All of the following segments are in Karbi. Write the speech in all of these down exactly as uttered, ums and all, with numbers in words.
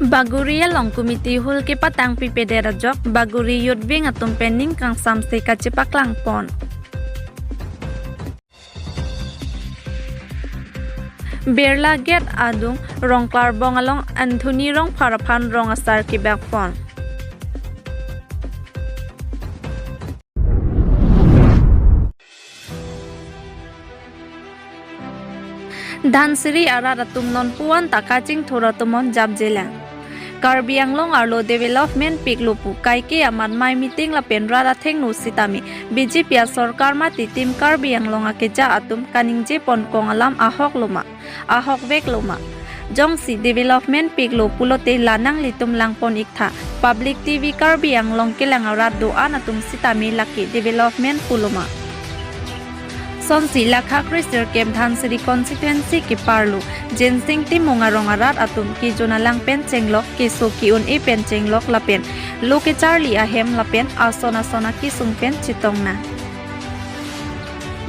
Bagori along committee hall kepatang pipedet ajok Bagori Youth Wing atum pen ning kangsamse kachepaklang pon. Birla Gate adung Rongklarbong along Anthony Rongphar aphan rong asar kebak pon. Dhansiri arat atum nonpu anta kachingthur atum on japjelang. Karbi Anglong arlo development piklo pu kaike amat mai meeting lapen rat athengno sitame B J P asorkar mate Team Karbi Anglong akeja atum kaningje pon kong alam ahok loma, ahokvek loma. Jongsi development piklo pulote la nanglitum langpon iktha. Public T V Karbi Anglong kelang arat do-an atum sitame lake development pu loma. Sonsi lakha krisir kem Dhansiri constituency keparlo Jensing Timung arong arat atum kejun alang pen chenglok, keso ke-un-e pen chenglok lapen lo kecharli ahem lapen ason ason akesung pen chetong nang.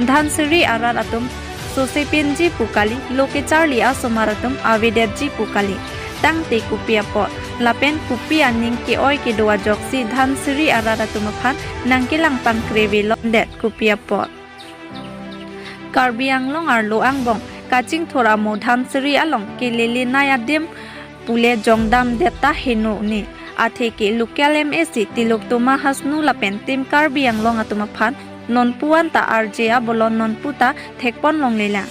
Dhansiri arat atum sose penji pu kali, lo kecharli asomar atum avedetji pu kali. Tangte kopi apot lapen kopi aning ke-oi kedo ajoksi Dhansiri arat atum aphan nangkelang pangkre velo det kopi apot. Karbi Anglong arlo angbong kachingthur amo Dhansiri along kelelenei adim pule jongdamdet ta heno ne. Atheke local M A C Tilok Toma Hasnu lapen Team Karbi Anglong atum aphan nonpu anta arje abolon nonpu ta thekpon longlelang.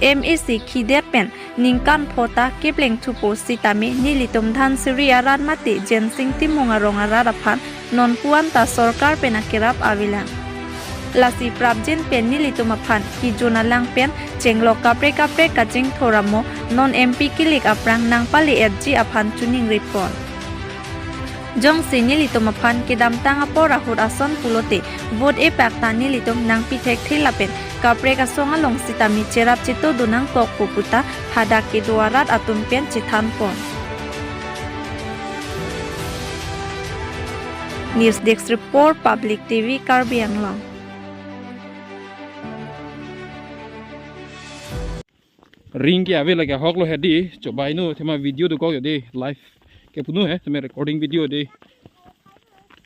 M A C khidet pen ningkan pho ta kepleng thupo sitame nelitum Dhansiri arat mate Jensing Timung arong arat aphan nonpu anta sorkar pen akerap avelang. Lasi prapjin pen nelitum aphan kejun alang pen chenglok kaprek kaprek kachingthur amo non M P kilik aphrang nangpale-etji aphan choningri pon. Jongsi nelitum aphan kedamtang apor ahut ason pulote vote epak ta nelitum nangpi thekthe lapen kaprek asong along sitame cherap cheto do nangkokpo puta hadak kedo arat atum pen chethan pon. News Desk Report, Public T V Karbi Anglong. Ring ke ave lake ahok lo hedi, chobai no, thema video dokok yo de, live ke punu he, thema recording video de.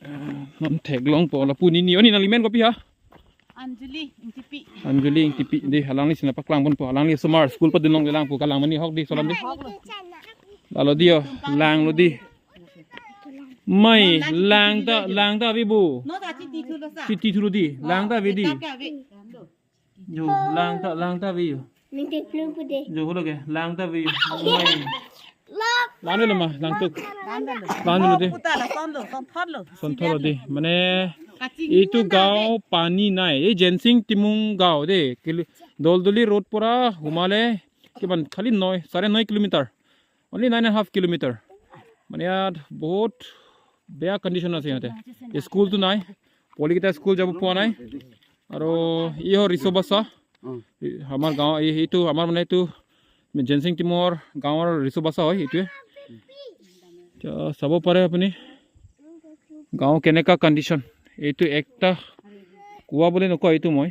Eh, non theklongpo lapu nini, oni nanglimen kopi ha? Anjali Ingtipi. Anjali Ingtipi de, alangli sina paklang ponpo, alangli osomar school padun longlelangpo, kalang mani ahok de, solam de. Ahok lo. Lalo di yo, langlo di. Mai, lang ta, lang ta ave bo. No ta chiti thulo sa. Chiti thulo di, lang ta ave di. Kitab ke ave. Jo, lang ta, lang ta ave jo. Ningke plum pude. Jo, hulo ke, lang ta ave jo. Mai. Love. Lang lo ma, lang tuk. Lang lo. Lang lo de. Puta la, son lo, son thot lo. Son thot lo de. Mane, kaching itu na gaon de. Pani nai. Ye Jensing Timung gaon de. Kili-, Doldoli road pora humale. Kiman khali noi, sare noi kilometer. Only nine and a half kilometer. Mane yaar bahut beya condition ase yate. School tu nai. Poli kita school jabo pua nai. Aro iyo Riso Basa. Hmm. I-, amar gaon, i-, itu, amar mane itu, Jensing Timung gaon Riso Basa hoi, itu. Ja, sabo pare apni. Gaon keneka condition. Itu ekta kua bole nokoi itu moi.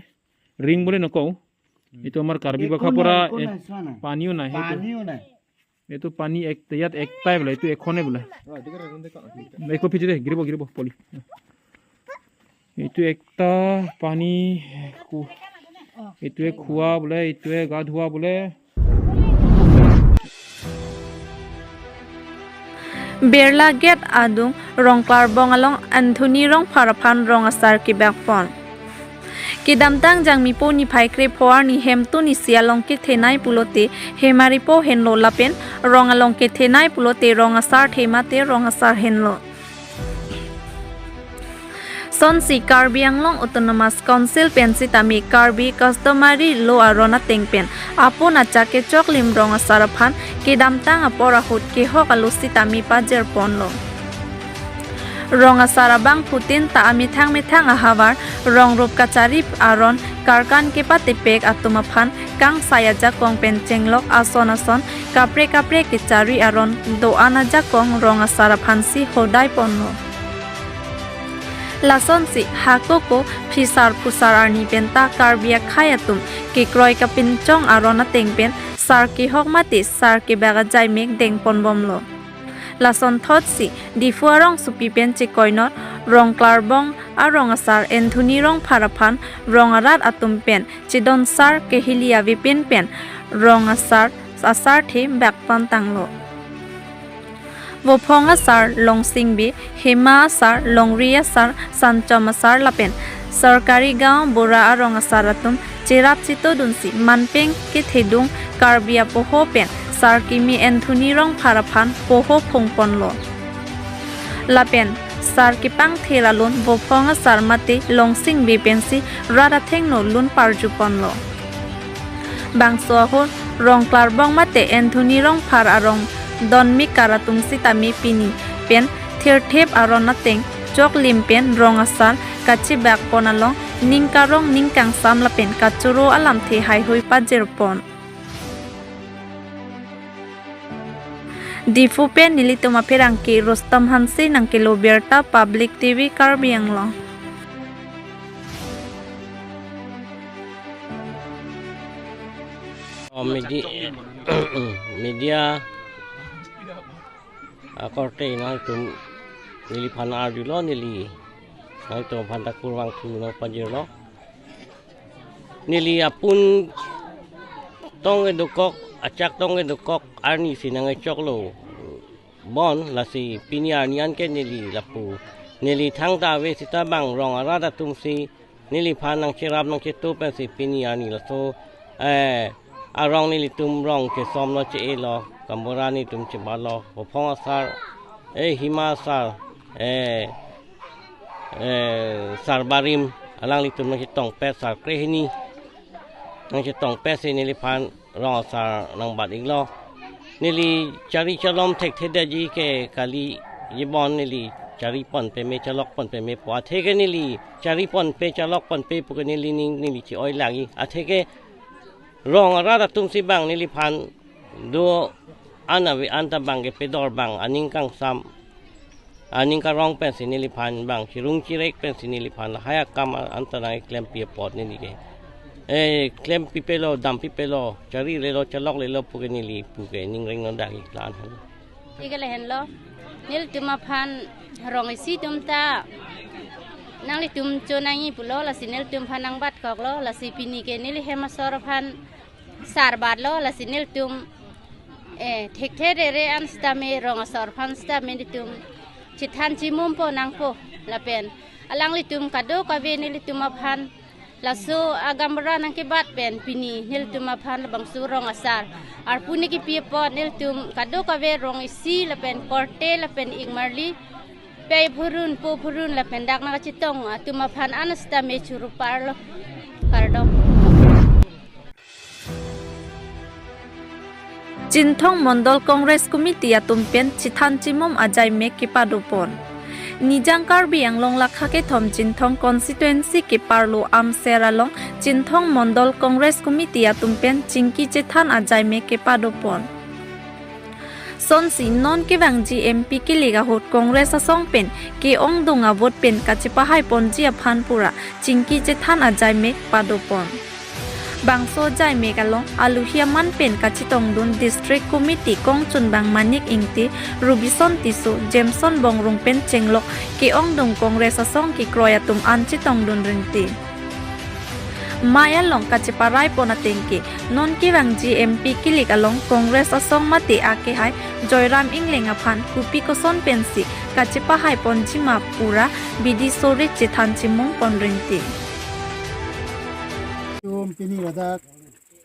Ring bole nokoi. Hmm. Itu amar Karbi Bakha pura, ekko nai, ekko eh, nai, suana. Paniyo nai, itu. Paniyo nai. Itu pani ek, yat ektai bole, itu ekhone bole. Ekko phiji de, giribo, giribo, poli. Itu ekta pani, ku-, itu ek khua bole, itu ek ga dhua bole. Birla Gate adung Rongklarbong along Anthony Rongphar aphan rong asar kebak pon. Kedamtang Jangmipo niphai krepho arni hemtun isi along kethenei pulote hem aripo henlo lapen rong along kethenei pulote rong asar the mate rong asar henlo. Sonsi Karbi Anglong Autonomous Council pen sitame Karbi Customary Law aron ateng pen apun achak kechoklim rong asar aphan kedamtang apor ahut kehok alo sitame pajir ponlo. Rong asar abangphutin ta amethang methang ahavar rong rup kachari aron karkan kepatepek atum aphan kangsai ajakong pen chenglok ason ason kaprek kaprek kechari aron do-an ajakong rong asar aphansi hodai ponlo. Lasonsi hakoko phisar phusar arni penta Karbi akhei atum kekroi kapinchong aron ateng pen sar kehok mate sar kebak ajaimek dengponbomlo. Lasonthotsi Diphu arongsopi pen chekoinot Rongklarbong arong asar Anthony Rongphar aphan rong arat atum pen chedonsar kehili avepin pen rong asar asarthe bak pon tanglo. Vophong asar Longsing Bey, Hema asar, Longri asar, Sanchom asar lapen Sarkari Gaon Bura arong asar atum cherap chetodunsi manpeng kethedung Karbi apoho pen sar kimi Anthony Rongphar aphan poho phungponlo. Lapen sar kepangthir alun Vophong asar mate Longsing Bey pensi rat athengno lun parjuponlo. Bangso ahut Rongklarbong mate Anthony Rongphar arong donmikar atum sitame pini pen thirthep aron ateng choklim pen rong asar kachebak pon along ning karong ning kangsam lapen kachoro alamthe haihui pajirpon. Diphu pen nelitum apherangke Rustom Hanse nangkelo birta Public T V Karbi Anglong. Oh, medi-, media akorte nangtum neliphan arjulo, neli nangtum aphan ta kurvangthu nangpajirlo. Neli apun tong kedokok, achak tong kedokok arnisi nangkechoklo bon, lasi pini arni anke neli lapu. Neli thangta ave sita bang rong arat atumsi neliphan nangcherap nangchetu pensi pini arni laso, eh, arong nelitum rong chesomlo, che-elo, Gaon Bura nelitum chebatlo, Vophong asar, eh, Hema asar, eh, eh, sar barim, alanglitum nangchetongpet, sar krehini nangchetongpetsi neliphan rong asar nangbat-iklo. Neli chari chalom thekthedetji ke kali, jibon neli charipon peme chalokpon pemepo. Atheke neli charipon pe chalokpon pe puke neli ning neli che-oi lagi. Atheke rong arat atumsi bang neliphan do-an ave anta bang kepedor bang aning kangsam, aning karong pensi neliphan bang chirung chirek pensi neliphan lahai akam anta nangklempi apot neli ke. Eh, klempipelo, dampipelo, charilelo, chaloklelo puke neli puke ning reng non dagi klan han. Thik lahenlo. Nelitum aphan rong isi atum ta nanglitum chonangji pulo, lasi nelitum aphan nangbatkoklo, lasi pini ke neli hem asor aphan sar batlo, lasi nelitum, eh, thekthe rere an sitame rong asor aphan sitame nelitum chethan chemumpo nangpo lapen alanglitum kadokave nelitum aphan laso a-Gaon Bura nangkebat pen pini nelitum aphan labangso rong asar arpu nangkepi apot nelitum kadokave rong isi lapen korte lapen ingmarli pei phurun po phurun lapen dak nangkachetong atum aphan an sitame choro parlo. Kardom. Chinthong Mondol Congress Committee atum pen chethan chemum ajaimek kepadopon. Nijang Karbi Anglong lakha kethom Chinthong constituency keparlo Amser along Chinthong Mondol Congress Committee atum pen chingki chethan ajaimek kepadopon. Sonsi non kevangji M P kilik ahut Congress asong pen ke-ongdung a-vote pen kachepahaiponji aphan pura chingki chethan ajaimek padopon. Bangso ajaimek along aluhi aman pen kachetongdun District Committee kongchunbang Manik Ingti, Robison Tisso, Jameson Bongrung pen chenglok ke-ongdung Congress asong kekroi atum an chetongdun rinti. Mei along kacheparaipon ateng ke non kevangji M P kilik along Congress asong mate akehai Joyram Engleng aphan kopi koson pensi kachepahaiponji ma pura bidi sori chethan chemungpon rinti. Tum pini ladak,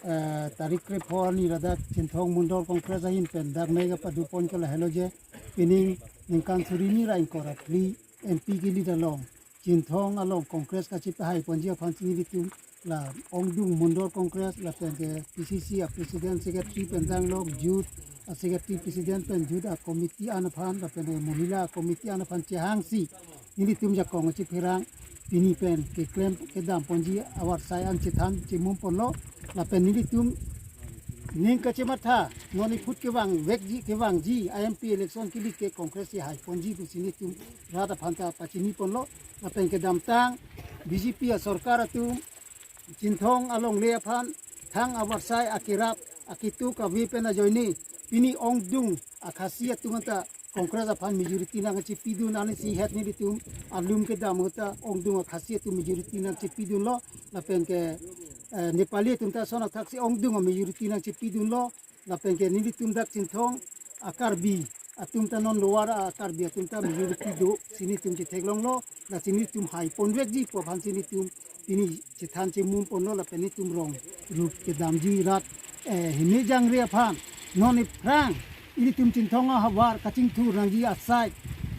eh, tarik krepho arni ladak Chinthong Mondol Congress ahin pen dak mei kapadopon ke lahelo je, pining ningkan suri hini ra ingkoi ra phli M P kilik along Chinthong along Congress kachepahaiponji aphan si nelitum la ongdung Mondol Congress lapen ke P C C a-president secretary pen danglok, youth a-secretary president pen youth a-committee an aphan lapen ke mohila committee an aphan chehangsi nelitum jakong chepherang pini pen keklem kedamponji avarsai an chethan chemumponlo lapen nelitum ning kachematha non iphut kevangvekji kevangji a-M P election kilik ke Congress si haiponji pusi nelitum rat aphan ta pachiniponlo lapen kedamtang B J P asorkar atum Chinthong alongle aphan thang avarsai akerap akitu kave pen ajoine pini ongdung akhasi atum anta Congress aphan majority nangchepidun, ansi het nelitum alum kedam ahut ta ongdung a-Khasi atum majority nangchepidunlo, lapen ke, eh, Nepali atum ta lason athaksi ongdung a-majority nangchepidunlo, lapen ke nelitum dak Chinthong a-Karbi atum ta non lower a-Karbi atum ta majority do, si nelitum chetheklonglo, lasi nelitum hai ponvekji pu aphansi nelitum pini chethan chemum ponlo, lapen nelitum rong rup kedamji rat, eh, hini jangre aphan non aphrang ilitum Chinthong ahavar kachingthur nangji asai,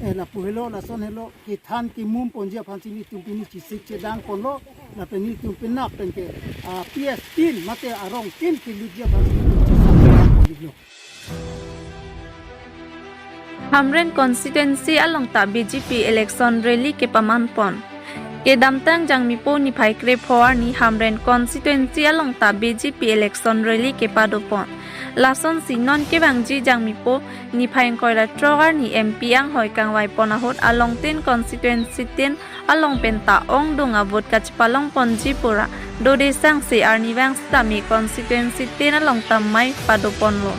eh, lapu helo, lason helo, kethan kemum ponji aphansi nelitum pini chesik chedang ponlo, lapen nelitum penap pen ke, ah, P S tin mate arong tin kelutji aphansi nelitum chesik chedang ponlo. Hamren constituency along ta B J P election rally kepaman pon. Kedamtang Jangmipo niphai krepho arni Hamren constituency along ta B J P election rally kepado pon. Lasonsi non kevangji Jangmipo niphai ingkoi ra throk arni M P anghoi kangvai pon ahut along tin constituency tin along pen ta ongdung a-vote kachepalong ponji pura dode sangse arnivang sitame constituency tin along ta mai pado ponlo.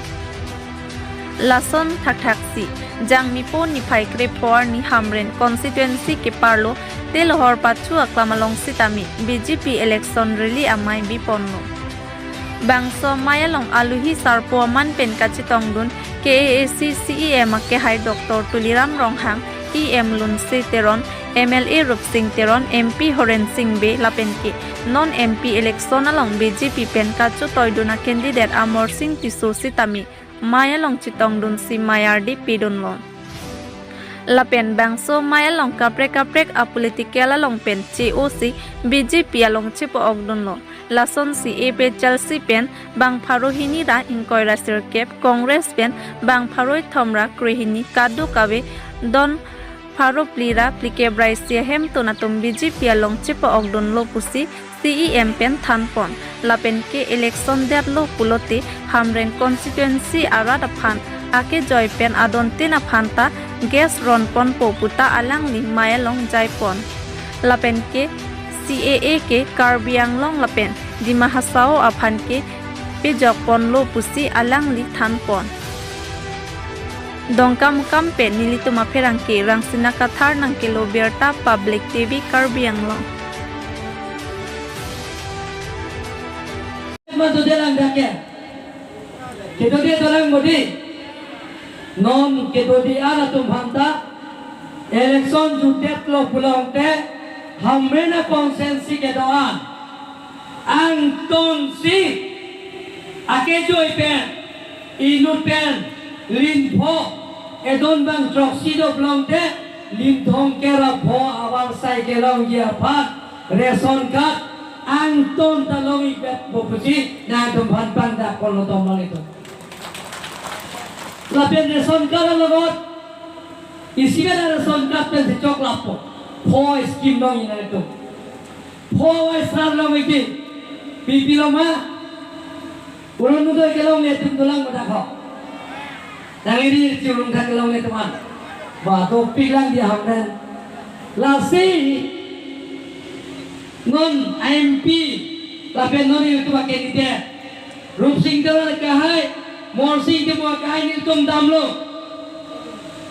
Lason thakthaksi Jangmipo niphai krepho arni Hamren constituency keparlo Telohor Pachu aklam along sitame B J P election rally amai bi ponlo. Bangso amai along aluhi sarpo aman pen kachetongdun K A A C C E M akehai Doctor Tuliram Ronghang, E M Lunse Teron, M L A Rupsing Teron, M P Horen Sing Bey lapen ke non M P election along B J P pen kachotoidun a-candidate Amarsing Tisso sitame amai along chetongdunsi mai ardi pidunlo. Lapen bangso amai along kaprek kaprek a-political along pen che-osi B J P along chepa-okdunlo. Lasonsi A P H L C pen bang pharo hini ra ingkoi ra sirkep, Congress pen bang pharo ithom ra krehini, kadokave don pharo phli ra phlikep ra isi ahemtun atum B J P along chepa-okdunlo pusi C E M pen thanpon. Lapen ke election detlo pulote Hamren constituency arat aphan akejoi pen adon tin aphan ta gas ronponpo puta alangli mai along jaipon. Lapen ke C A A ke Karbi Anglong lapen Dima Hasao aphan ke pejokponlo pusi alangli thanpon. Dongkamukam pen nelitum apherangke Rangsina Kathar nangkelo birta Public T V Karbi Anglong. Madu delang dake. Kedodi dolang modi. Non kedodi an atum aphan ta election jutdetlo pulote Hamren a-constituency kedo-an angtonsi akejoi pen inut pen linpho edon bang throksi do pulote linthong kera pho avarsai kelongji aphan ration card angton ta long-ikbetpo pusi nangtum aphan pangdak ponlo tomon itum. Lapen ration card alogot isi bela ration card pensi choklappo. Pho scheme long-ik nangtum. Pho wai sar long-ikji. Pi pi loma. Orunodoi kelongle atum dolang ma dak ho. Nang iri iri churung tha kelongle atum an. Ba dopik lang di Hamren. Lasi non M P lapen non ilitum a-candidate Rupsing Teron akehai, Morsing Timung akehai nelitum damlo.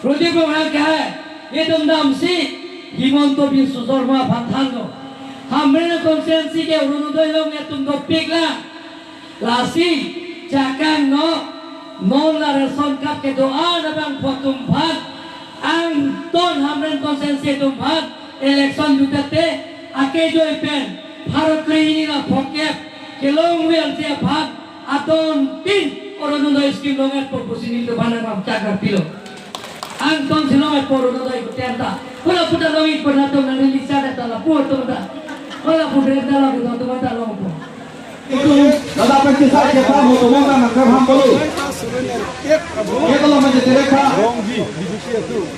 Prodip Ronghang akehai nelitum damsi Himanta Biswa Sarma aphan thanlo. Hamren constituency ke Orunodoi long nelitum dopik lang. Lasi chakang no, non la ration card kedo-an abangphu atum aphan, angton Hamren constituency atum aphan election jutdetlo te akejoi pen pharo krehini ra phokep kelongverji aphan adon tin Orunodoi scheme long-ikpo pusi nelitum aphan nangpachak pilo. Angtonsi long-ikpo Orunodoi kutenta. Pula puta long-ikpo nangtum nang release ta lapu atum ta. Pula pu brand ta lapu atum ta longpo. Dada penti sa ke pa mo to mo ta nang kar ham bolu. Ke to lo ma je tere kha. Wrongji, B J P atum.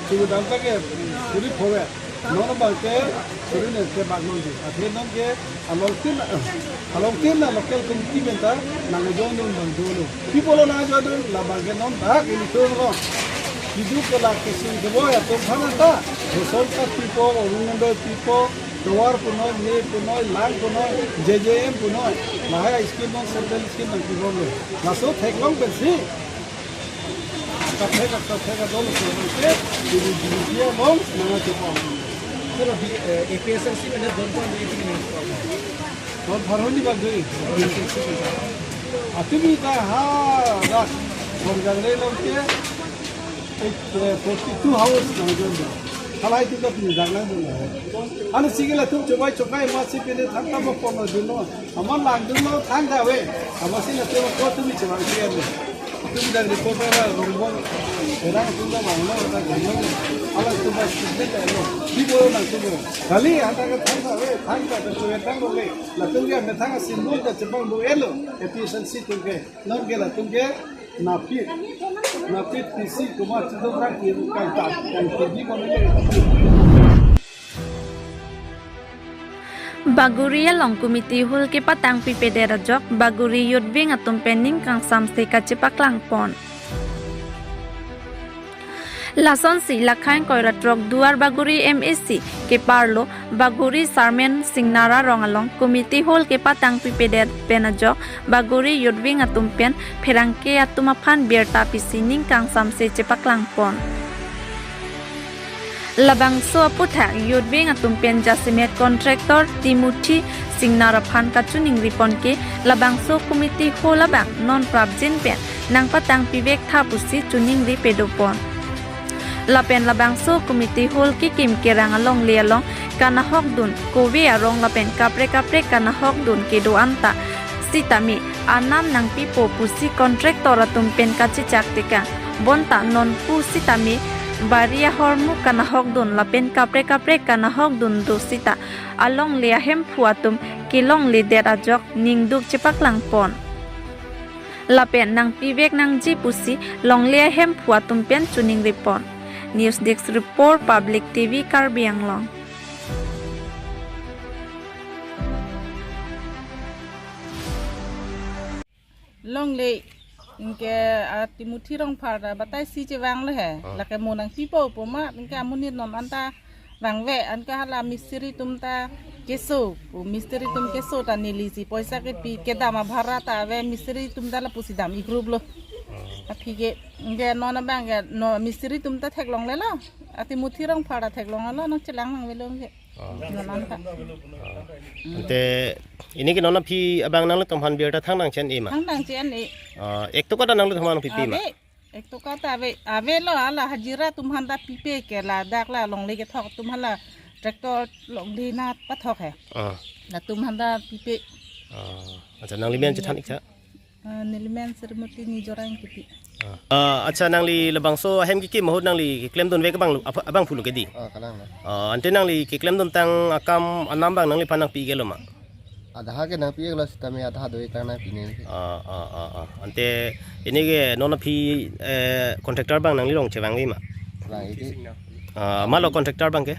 Suru dam ta ke, suri phowe. Non abang ke, suri ne ke bak nonji. Athe non ke, along tin, along tin na local committee pen ta, nang ajoin dun bang dolo. Pi pulo nang ajoin dun, labang ke non dak ilitum lo. Kidu ke la kisung ke boy, atum aphan ta. Ration card pipo, Orunodoi pipo, tovar punoi, ne punoi, lang punoi, J J M punoi. Lahai scheme non central scheme nangpibomlo. Laso theklong pensi. Kaprek kaprek kadol si, eh, di di dia long, nang tu pon. Pero di, eh, A P H L C pen don pon di sini. Don pharoni bang doi. Atumi ta ha dak. Don jang le long ke. Eh, forty-two house nang don. Halai tu ka pini dak nang don. Ane sige latum chobai chobai ma si pini thang ta mo pon lo dun lo. Aman lang dun lo thang ta ve. Aman si latum ko tumi chobang si ane. Tumi dak reporter la rongbong. Erang tumi bang lo, erang rongbong. Ala tumi bang sibuk ta lo. Di bolo nang tumi. Kali anta ka thang ta ve, thang ta ka tuwe thang lo le. Latum ke ame thang simbol ta chobang lo elo. A P H L C tum ke. Non ke latum ke napit. Napit P C kuma chidok rang ki kang ta, kang ki di bolo le. Bagori along committee hall kepatang pipedet ajok Bagori Youth Wing atum pen ning kangsamse kachepaklang pon. Lasonsi Lakhang Koira Trok Duar Bagori M A C keparlo Bagori Sarmen Singnar arong along committee hall kepatang pipedet pen ajok Bagori Youth Wing atum pen pherangke atum aphan birta pisi ning kangsamse chepaklang pon. Labangso aputhak Youth Wing atum pen jasemet contractor Timothy Singnar aphan kachiningri pon ke labangso committee hall abang non prapjin pen nangpatang pivek tha pusi chiningri pedo pon. Lapen labangso committee hall kekim kerang alongle along kanahok dun kove arong lapen kaprek kaprek kanahok dun kedo anta sitame anam nangpipo pusi contractor atum pen kachechak tekang. Bonta non pu sitame bari ahormu kanahok dun lapen kaprek kaprek kanahok dun do sita alongle ahemphu atum kelongledet ajok ningduk chepaklang pon. Lapen nangpivek nangji pusi longle ahemphu atum pen chiningri pon. News Desk Report, Public T V, Karbi Anglong. Longle, anke, ah, Timothy Rongphar ta batai si chevang lo he. Ah. Lake mo nangpipo pu ma, anke amonit non anta vangve, anke hala mistri atum ta keso, pu mistri atum keso ta neli si poisa kepi kedam abhara ta ave, mistri atum ta lapusi dam e-group lo. Ah. Aphi ke, anke non abang ke, no mistri atum ta theklongle lo. A Timothy Rongphar ta theklongle lo, nangchelang nangvelo ke. Ah. Non anta. Ah. Ante, pini ke non aphi abang nanglitum aphan birta thang nangche-en-e ma? Thang nangche-en-e. Ah, ek toka ta nanglitum aphan pipe ma? Ave, ek toka ta ave, avelo, hala hajira atum aphan ta pipe ke ladak la longle kethok atum hala tractor longle nat pathok he. Ah. Latum aphan ta pipe. Ah, acha nangli men chethan ik tha. Ah, neli men Srimoti Nijorang Ingtipi. Ah. Ah, acha nangli labangso ahem kekim ahut nangli keklemdun vek abang lu-, apa-, abang pulo ke di? Ah, kalang na. Ah, ante nangli keklemduntang akam anam abang nangliphan nangpi iklo ma? Adha ke nangpi iklo sitame adha do-ik tang nangpi ne. Ah, ah, ah, ah. Ante pini ke non aphi, eh, contractor abang nangli along chevangve ma? Vang iki. Ah, malo contractor abang ke?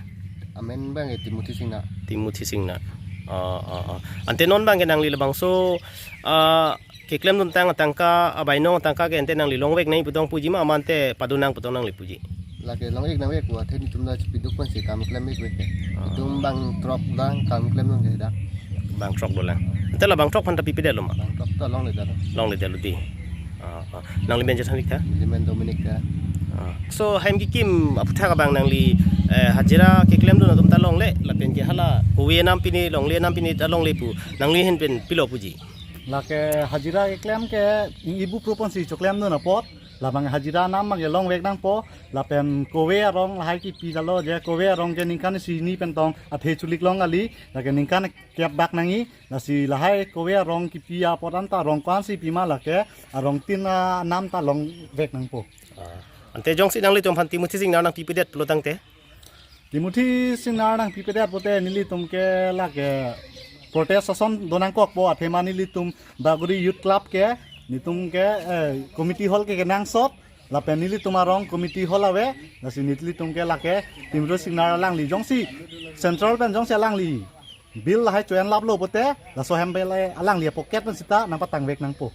Amen abang ke Timothy Singnar. Timothy Singnar. Ah, ah, ah. Ante non abang ke nangli labangso, ah, keklemduntang atangka, abainong atangka ke ante nangli longvek nangji pu dong puji ma, mante padonang pu dong nangli puji? Lake long-ik nangvek pu athe netum ta chepiduk pensi kam klem-ik vek ke. Ah. Netum bang throk dang kam klemdun ke dak. Bang throk dolang. Ante la bang throk aphan ta pipedetlo ma? Bang throk ta longledetlo. Longledetlo di. Ah, ah. Nangli men chethan ik tha? Neli men Dominic ta. Ah. So, ahem kekim aputhak abang nangli, eh, hajira keklemdun atum ta longle, lapen ke hala kove anam pini longle, anam pini ta longle pu nangli ahin pen pilo puji? Lake hajira keklem ke ing ibu proponsi choklemdun apot, labang hajira anam abang ke longvek nangpo, lapen kove arong lahai kipi ta lo je kove arong ke ningkan isi hini pen tong athe chulik long kali, lake ningkan kep bak nangji, lasi lahai kove arong kipi apot anta arong ko-ansi pima lake arong tin anam ta longvek nangpo. Ah. Ante jongsi nanglitum aphan Timothy Singnar nangpipedet pulo tangte? Timothy Singnar nangpipedet pote nelitum ke lake protest ason donangkokpo, athema nelitum Bagori Youth Club ke, netum ke, eh, committee hall ke kenangsot, lapen nelitum arong committee hall ave, lasi nelitum ke lake Timothy Singnar alangli jongsi central pen jongsi alangli bill lahai cho-en laplo pote, laso ahem pen le alangli pocket pen sita nangpatangvek nangpo.